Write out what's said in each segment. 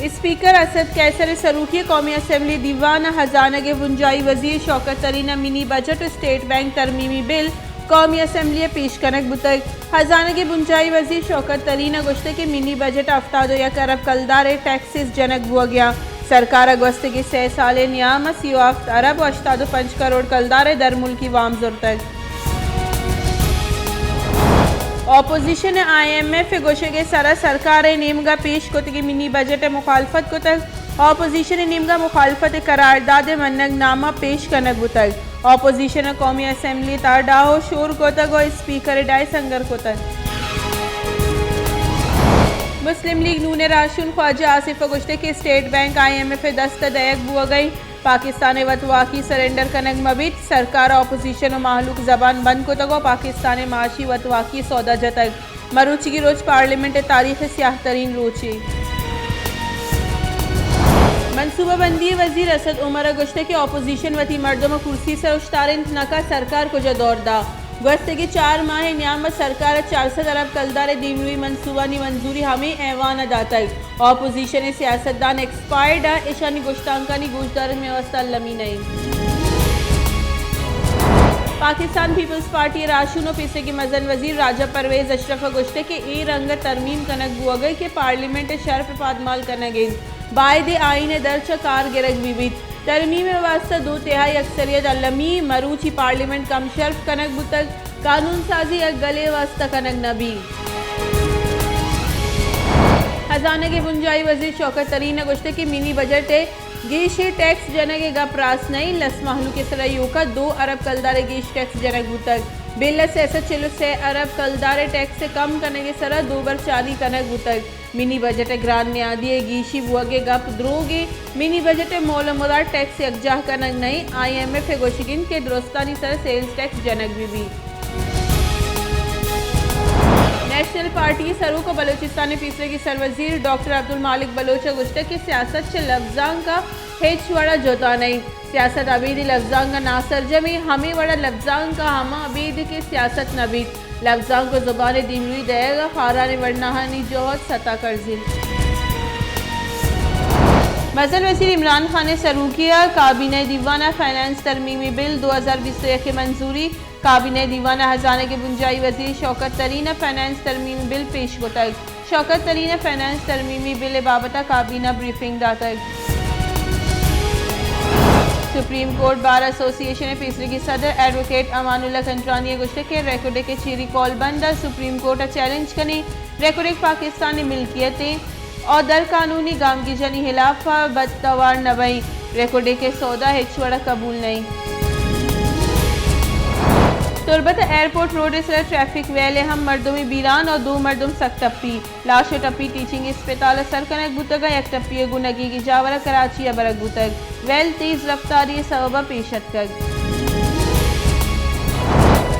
اسپیکر اسد قیصر ءِ سروکی ءَ قومی اسمبلی ءِ دیوان ءَ ہزانگ ءِ بنجاہی وزیر شوکت ترین ءَ منی بجٹ ءُ اسٹیٹ بینک ترمیمی بل قومی اسمبلی ءَ پیش کنگ بوتگ۔ ہزانگ ءِ بنجاہی وزیر شوکت ترین ءَ گوشتگ کہ منی بجٹ ءَ ہفتاد ءُ یک ارب کلدار ءِ ٹیکسز جنگ بوگ ءَ اَنت۔ سرکار ءَ گوستگیں سئے سالیں نیام ءَ سی ءُ ہفت ارب ءُ ہشتاد ءُ پنچ کروڑ کلدار ءِ درملکی وام زرتگ۔ اپوزیشن ءَ آئی ایم ایف ءِ گوشگ ءِ سرا سرکار ءِ نیمگ ءَ پیش کتگیں منی بجٹ ءِ مخالفت کتگ۔ اپوزیشن ءِ نیمگ ءَ مخالفت ءِ قرارداد ءِ منگ نامہ پیش کنگ بوتگ۔ اپوزیشن ءَ قومی اسمبلی ءِ تہا ڈاہ ءُ شور کتگ ءُ اسپیکر ءِ ڈائس انگر کتگ۔ مسلم لیگ نون ءِ راہشون خواجہ آصف ءَ گوشتگ کہ state bank I M F ءِ دست ءَ دئیگ بوگ ءَ اِنت۔ پاکستان ءِ وتواکی سرنڈر کنگ مہ بیت، سرکار ءَ اپوزیشن ءُ مہلوک زبان بند کتگ ءُ پاکستان ءِ معاشی وتواکی ءِ سودا جتگ۔ مروچیگیں روچ پارلیمنٹ ءِ تاریخ ءِ سیاہ ترین روچے۔ منصوبہ بندی ءِ وزیر اسد عمر ءَ گوشتگ کہ اپوزیشن وتی مردم ءَ کرسی ءِ سر ءَ اوشتارینت نہ کہ سرکار کجا دور دات۔ گوستگیں چار ماہ ءِ نیام ءَ سرکار ءَ چار سد ارب کلدار ءِ دیمروئی منصوبانی منظوری ہمے ایوان ءَ داتگ۔ اپوزیشن ءِ سیاستدان ایکسپائرڈ اَنت، اشانی گشتانکانی گوشدارگ مئے واستہ المی نہ اِنت۔ پاکستان پیپلز پارٹی ءِ راہشون ءُ پیسریگیں مزن وزیر راجہ پرویز اشرف ءَ گوشتگ کہ اے رنگ ءَ ترمیم کنگ بوگ ءَ اِنت کہ پارلیمنٹ ءِ شرپ ءِ پادمال کنگ ءَ اِنت۔ باید اِنت آئین ءِ در چہ کار گرگ بہ بیت۔ ترمیم ءِ واستہ دو تہائی اکثریت المی، مروچی پارلیمنٹ کم شرپ کنگ بوتگ، قانون سازی یک گلے ءِ واستہ کنگ نہ بیت۔ ہزانگ ءِ بنجاہی وزیر شوکت ترین ءَ گوشتگ کہ منی بجٹ ءَ گیشیں ٹیکس جنگ ءِ گپ راست نہ اِنت، لس مہلوک ءِ سر ءَ ایوک ءَ دو ارب کلدار ءِ گیش ٹیکس جنگ بوتگ، بل ءَ سئے سد چل ءُ سئے ارب کلدار ءِ ٹیکس ءِ کم کنگ ءِ سر ءَ دو برچاری کنگ بوتگ۔ منی بجٹ ءِ گران نیادی ءِ گیشی بوگ ءِ گپ دروگ اِنت۔ منی بجٹ ءِ مول ءُ مراد ٹیکس یکجاہ کنگ نہ اِنت۔ آئی ایم ایف ءِ گوشگ اِنت کہ درستانی سر ءَ سیلز ٹیکس جنگ بہ بیت۔ نیشنل پارٹی ءِ سروک ءُ بلوچستان ءِ پیسریگیں سروزیر ڈاکٹر عبدالمالک بلوچ ءَ گوشتگ کہ سیاست چہ لبزانک ءَ ہچ وڑ ءَ جتا نہ اِنت۔ سیاست ابیدی لبزانک ءَ ناسرجم اِنت، ہمے وڑ ءَ لبزانک ءَ ہم ابید کہ سیاست نہ بیت۔ لبزانک ءُ زبان ءِ دیمروئی دئیگ ءَ خاران ءِ ورناہانی جہد ستا کرز اِنت۔ مزن وزیر عمران خان ءِ سروکی ءَ کابینہ ءِ دیوان ءَ فنانس ترمیمی بل دو ہزار بیست ءُ یک ءِ منظوری۔ کابینہ ءِ دیوان ءَ ہزانگ ءِ بنجاہی وزیر شوکت ترین ءَ فنانس ترمیمی بل پیش کتگ۔ شوکت ترین ءَ فنانس ترمیمی بل ءِ بابت ءَ کابینہ ءَ بریفنگ داتگ۔ سپریم کورٹ بار ایسوسی ایشن ءِ پیسریگیں صدر ایڈووکیٹ امان اللہ کنٹرانی ءَ گوشتگ کہ ریکوڈک ءِ چیری کول بند ءَ سپریم کورٹ ءَ چیلنج کنیں، ریکوڈک پاکستان ءِ ملکیت اِنت ءُ در قانونی گامگیجانی ہلاف ءَ بدتوار نہ بئیں، ریکوڈک ءِ سودا ہچ وڑ ءَ قبول نہ اِنت۔ تربت ءَ ایئرپورٹ روڈ ءِ سر ءَ ٹریفک ویل ءِ ہم مردمے بیران ءُ دو مردم سک ٹپی۔ لاش ءُ ٹپی ٹیچنگ اسپتال ءَ سر کنگ بوتگ ءُ یک ٹپی ءَ گوں نگیگیں جاور ءَ کراچی ءَ برگ بوتگ۔ ویل تیز رفتاری ءِ سبب ءَ پیش اتکگ۔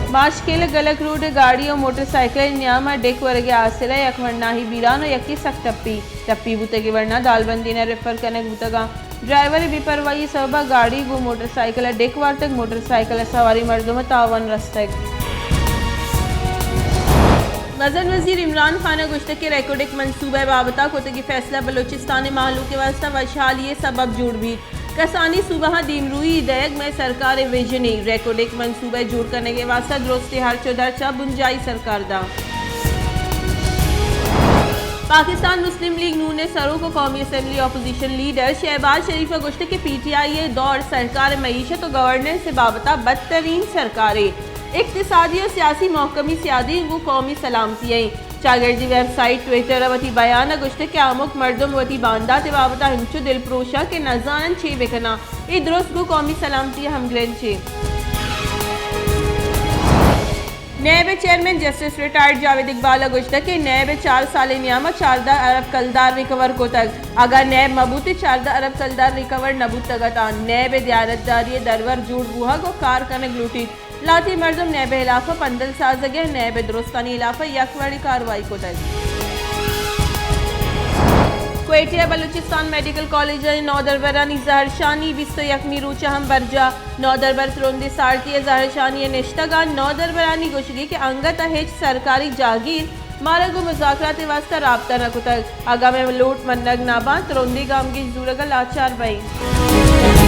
ماشکیل ءَ گلک روڈ ءَ گاڑی ءُ موٹر سائیکل ءِ نیام ءَ ڈیک ورگ ءِ آسر ءَ یک ورناہی بیران ءُ یکے سک ٹپی۔ ٹپی بوتگیں ورنا دالبندین ءَ ریفر کنگ بوتگ اَنت۔ ڈرائیور ءِ بے پرواہی ءِ سبب ءَ گاڑی گوں موٹر سائیکل ءَ ڈیک وارتگ، موٹر سائیکل ءَ سواریں مردم ءَ تاوان رستگ۔ مزن وزیر عمران خان ءَ گوشتگ کہ ریکوڈک منصوبہ ءِ بابت ءَ کتگیں فیصلہ بلوچستان ءِ مہلوک ءِ واستہ وشحالی ءِ سبب جوڑ بیت۔ کسانیں صوبہاں دیمروئی دئیگ مئے سرکار ءِ وژنے، ریکوڈک منصوبہ ءِ جوڑ کنگ ءِ واستہ درستیں ہرچ ءُ درچ ءَ بنجاہی سرکار داں۔ پاکستان مسلم لیگ نون ءِ سروک ءُ قومی اسمبلی اپوزیشن لیڈر شہباز شریف ءَ گوشتگ کہ پی ٹی آئی ءِ دور سرکار ءِ معیشت ءُ گورننس ءِ بابت ءَ بدترین سرکارے، اقتصادی ءُ سیاسی محکمی سیادی گوں قومی سلامتی ءَ اِنت۔ چاگردی ویب سائٹ ٹویٹر ءَ وتی بیان ءَ گوشتگ کہ آمک مردم وتی باندات ءِ بابت ءَ انچو دلپروش اَنت کہ نہ زان اَنت چے بہ کن اَنت۔ اے درست گوں قومی سلامتی ءَ ہمگرنچ اِنت۔ نیب ءِ چیئرمین جسٹس ریٹائرڈ جاوید اقبال ءَ گوشتگ کہ نیب ءَ چار سالے ءِ نیام ءَ چاردہ ارب کلدار ریکور کتگ۔ اگاں نیب مہ بوتیں، چاردہ ارب کلدار ریکور نہ بوتگ اتاں۔ نیب ءِ دیانتداری ءِ درور جوڑ بوہگ ءُ کار کنگ لوٹیت۔ لہتیں مردم نیب ءِ ہلاف ءَ پندل سازگ ءَ، نیب ءِ درستانی ہلاف ءَ یک وڑیں کاروائی کتگ۔ کوئٹہ ءَ بلوچستان میڈیکل کالج ءِ نودربرانی زہرشانی بیست ءُ یکمی روچ ءَ ہم برجاہ۔ نودربر ترندیں سارتی ءَ زہرشانی ءَ نشتگ اَنت۔ نودربرانی گوشگ اِنت کہ انگت ءَ ہچ سرکاری جاگیر مارا گوں مذاکرات ءِ واستہ رابطہ نہ کتگ۔ اگاں مئے لوٹ منگ نہ باں، ترندیں گامگیج زورگ ءَ لاچار بئیں۔